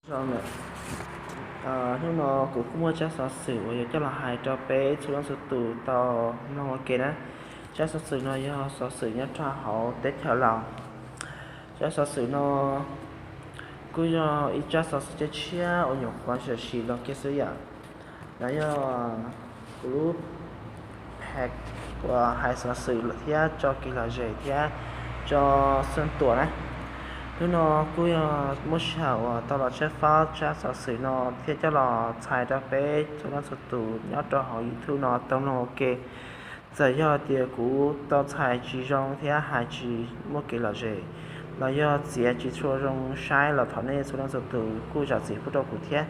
Zoo lawm, hnub no kuv kuj muaj tsab xov xwm uas yuav coj los hais rau peb txhua leej txhua tus tau mloog ua ke na. Tsab xov xwm no yog xov xwm nyob rau hauv teb chaws Laus. Tsab xov xwm no kuj yog ib tsab xov xwm tshiab tshiab uas nyuam qhuav sam sim los kiag xwb yom. Los yog kuv lub phev uas hais xov xwm thiab tso kev lom zem thiab tso xwm tuam na. Hnub no kuj yog muaj sij hawm uas tau los tshawb fawb tsab xov xwm no thiab coj los txhais rau peb txhua leej txhua tus nyob rau hauv YouTube no tau mloog ua ke. Txawm yog tias kuv tau txhais tsis zoo thiab hais tsis muaj kev lom zem los yog txiav tsis tshua zoo saib los thov nej txhua leej txhua tus kuj zam txim pub rau kuv thiab.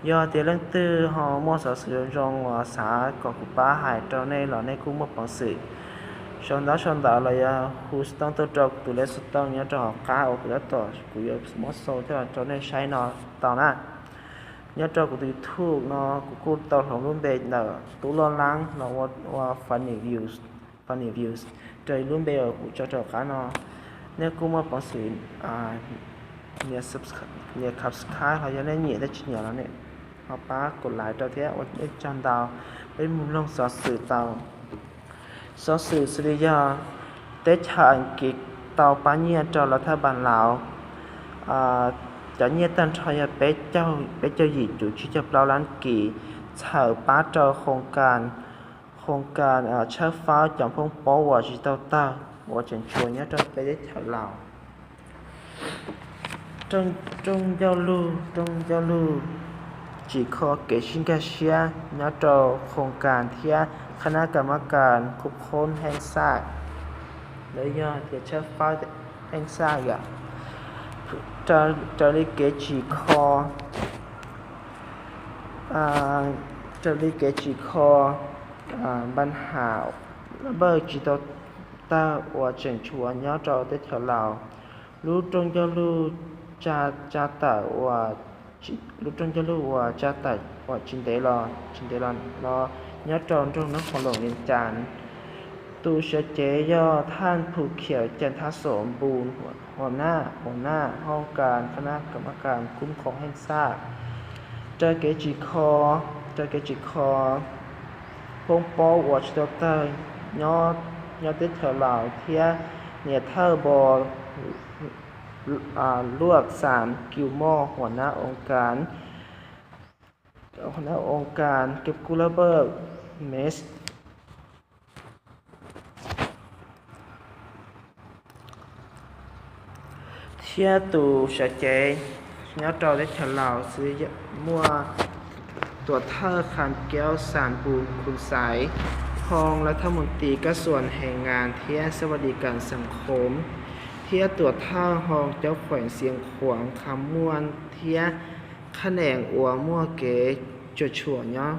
Yog tias leej twg ho muaj xov xwm zoo zoo uas xav kom kuv pab hais rau nej los nej kuj muaj peev xwm sau ntaub sau ntawv los yog hu xov tooj tuaj rau kuv tus lej xov tooj nyob rau hauv qab uas kuv tab tom kuv yuav muab sau coj los rau nej saib no tau na. Nyob rau kuv tus YouTube no kuv kuj tau hloov lub npe ntawm Tub Loj Lab los ua Funny Views, Funny Views rau lub npe uas kuv tso rau qab no. Nej kuj muaj peev xwm nias subscribe, nias subscribe los yog nej nyiam thiab tsis nyiam los nej ho pab kom like rau thiab ua nej tsaug ntau. Peb mus mloog xov xwm tau. Xov xwm xws li yog teb chaws Askiv tau pab nyiaj rau lawv thaj npas Laus, cov nyiaj tag nrho yog peb caug yim cuv tsib caug plaub lab kis, txhawm pab rau khoos kas, khoos kas tshawb fawb cov phoob pob uas tsis tau tawg uas tseem tshuav nyob rau peb teb chaws Laus. Rooj ncauj lug, rooj ncauj lug tsim kho kev sib nkag siab nyob rau khoos kas thiab qhab nab kas mab kas khub qhoob heej xaj, los yog tias tshawb fawb heej xaj yom. Raws li kev tsim kho, raws li kev tsim kho npa ham lab npawj tsis tau tawg uas tseem tshuav nyob rau teb chaws Laus. Lub rooj ncauj lug tsa tawm, lub rooj ncauj lug uas tsa tawm uas tsis ntev los, tsis ntev los no nyob rau nroog Nab Qhoos Loos Vias Cas. Tus sawv cev yog Thaj Phu Khiav Cas Thab Xom Npus, hua nab, hua nab hoob kas qhab nab kas mab kas khub qhoob heej xaj. Raws kev tsim kho, raws kev tsim kho phoob pob uas tsis tau tawg nyob teb chaws Laus thiab niam thawj Npo Luaj Xam Kiu Moj, hua nab oo kas, hua nab oo kas kev kub lab npawj mes thiab tus sawv cev nyob rau teb chaws Laus xws li muaj tuam thawj Kham Kiaub Xam Npus Khun Xais, hoo lawv thawj mus tis kab xuas hees ngas thiab xab vas dis kas xeem khoom, thiab tuam thawj hoo cov khueem Xiav Khuam, Kham Muam thiab qhab nees uas muaj kev cuam tshuam nyob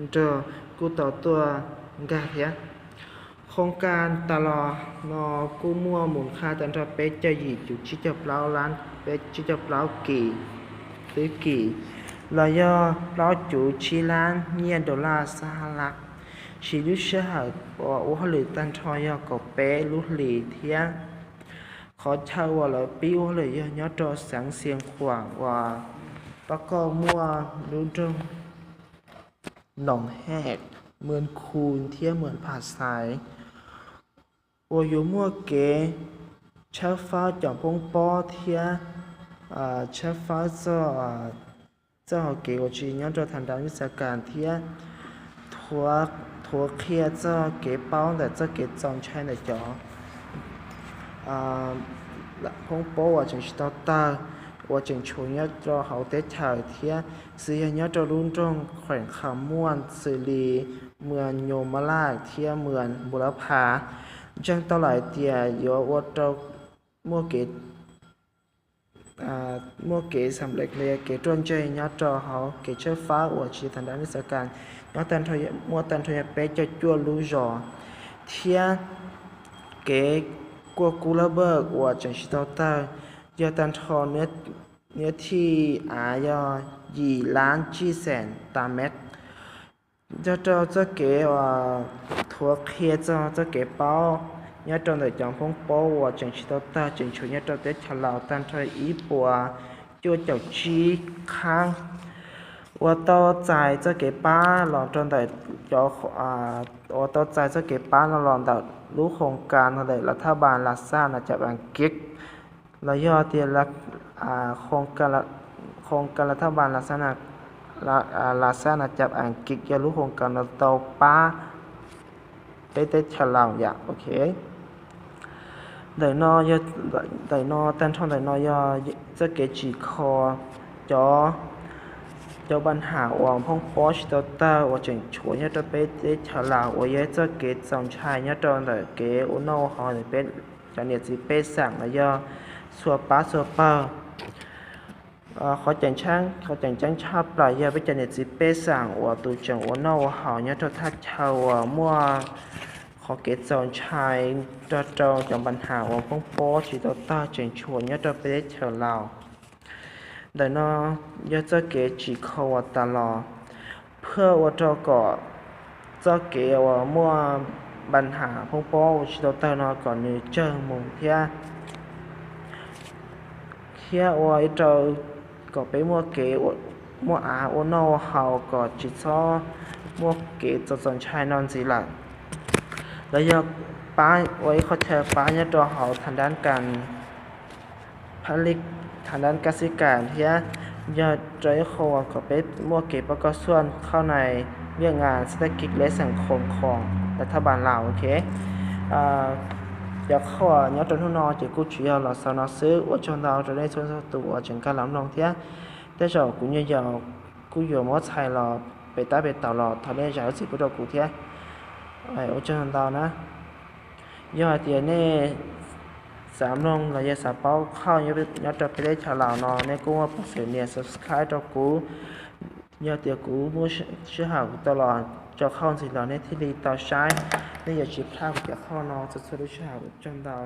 nrog kuj tau tuaj nkag thiab. Khoos kas tas los no kuj muaj mus qhab tag nrho peb caug yim cuv tsib caug plaub lab, peb tsib caug plaub kis, tib kis, los yog plaub cuv tsib lab nyiaj dollar xab ha lab. Siv lub sij hawm ua hauj lwm tag nrho yog kaum peb lub hlis thiab qhov chaw uas lawv pib ua hauj lwm yog nyob rau xeev Xiav Khuam uas pab koj muaj lub nroog Noom Hej, Mws Khu thiab Mws Pha Xais, uas yuav muaj kev tshawb fawb cov phoob pob thiab tshawb fawb txoj hau kev uas tsis nyob rau tham nra vij xav kas thiab thuav qhia txoj kev paub ntawm txoj kev txaus ntshai ntawm cov phoob pob uas tseem tsis tau tawg uas tseem tshuav nyob rau hauv teb chaws thiab xws yog nyob rau lub nroog Khueem Kham Muam xws li Mws Nyum Mab Laj thiab Mws Npu Lab Pha. Ntseeg tau lawm tias yuav ua rau muaj kev muaj kev xam lees los yog kev ruaj ntseg nyob rau hauv kev tshawb fawb uas tsis tham nra vij xav kas nyob tag nrho, muaj tag nrho yog peb caug cuaj lub zos, thiab kev kuaj kub lab npawj uas tseem tsis tau tawg yog tag nrho nia thij av yog yim lab tsib xeem tas mev. Nrog rau txoj kev uas thuav qhia txog txoj kev paub nyob rau ntawm cov phoob pob uas tseem tsis tau tawg tseem tshuav nyob rau teb chaws Laus tag nrho ib puas cuaj caum tsib qhab uas tau txais txoj kev pab los rau ntawm cov, uas tau txais txoj kev pab no los ntawm lub khoos kas no ntawm las thaj npas las xaj nas cas as kiv, los yog tias khoos kas las thaj npas las xaj nas cas as kiv yog lub khoos kas no tau pab peb teb chaws Laus yom, ok. Ntawm no, ntawm no tag nrho ntawm no yog txoj kev tsim kho cov, cov npa nham uas phoob pob tsis tau tawg uas tseem tshuav nyob rau peb teb chaws Laus uas yog ib txoj kev txaus ntshai nyob rau ntawm kev ua noj ua haus ntawm peb cov niam txiv pej xeem los yog txhua pab txhua pawg. Qhov tseem ceeb tshaj plaws yog peb cov niam txiv pej xeem uas tus tseem ua noj ua haus nyob rau thaj chaw uas muaj qhov kev txaus ntshai nrog rau cov npa nham uas phoob pob tsis tau tawg tseem tshuav nyob rau peb teb chaws Laus. Ntawm no yog txoj kev tsim kho uas tas los, phaj ua rau kom txoj kev uas muaj npa nham phoob pob uas tsis tau tawg no kom nws tsawg mus thiab, thiab ua ib rau kom peb muaj kev, muaj av ua noj ua haus kom tsis txhob muaj kev txaus txaus ntshai no ntxiv lawm. Los yog pab ua ib qho chaw pab nyob rau hauv thav dab kas, pab li thav dab kas xib kas thiab yog rau ib qho uas kom peb muaj kev pab koj xuaj khauj nais viaj ngas xab tab kis lej xeem khoom khoom las thaj npas Laus, ok. Cov qhov nyob rau hnub no ces kuj tsuas yog los xaus no xwb. Ua tsaug ntau rau nej txhua txhua tus uas tseem nkag los mloog thiab. Tej zaum kuv nyuag yaus kuj yuav muab txhais los pem tab pem taus los thov nej zam lub txim pub rau kuv thiab. Ua tsaug ntau na. Yog hais tias nej xav mloog los yog xav paub qhov nyob rau peb teb chaws Laus no nej kuj muab pab xwm nias subscribe rau kuv. Yog tias kuv muaj sij hawm kuv tau los tso qhov ntxiv los nej thiaj li tau saib, nej yuav tsis plaj kuv cov qhov no txhua txhua lub sij hawm. Ua tsaug ntau.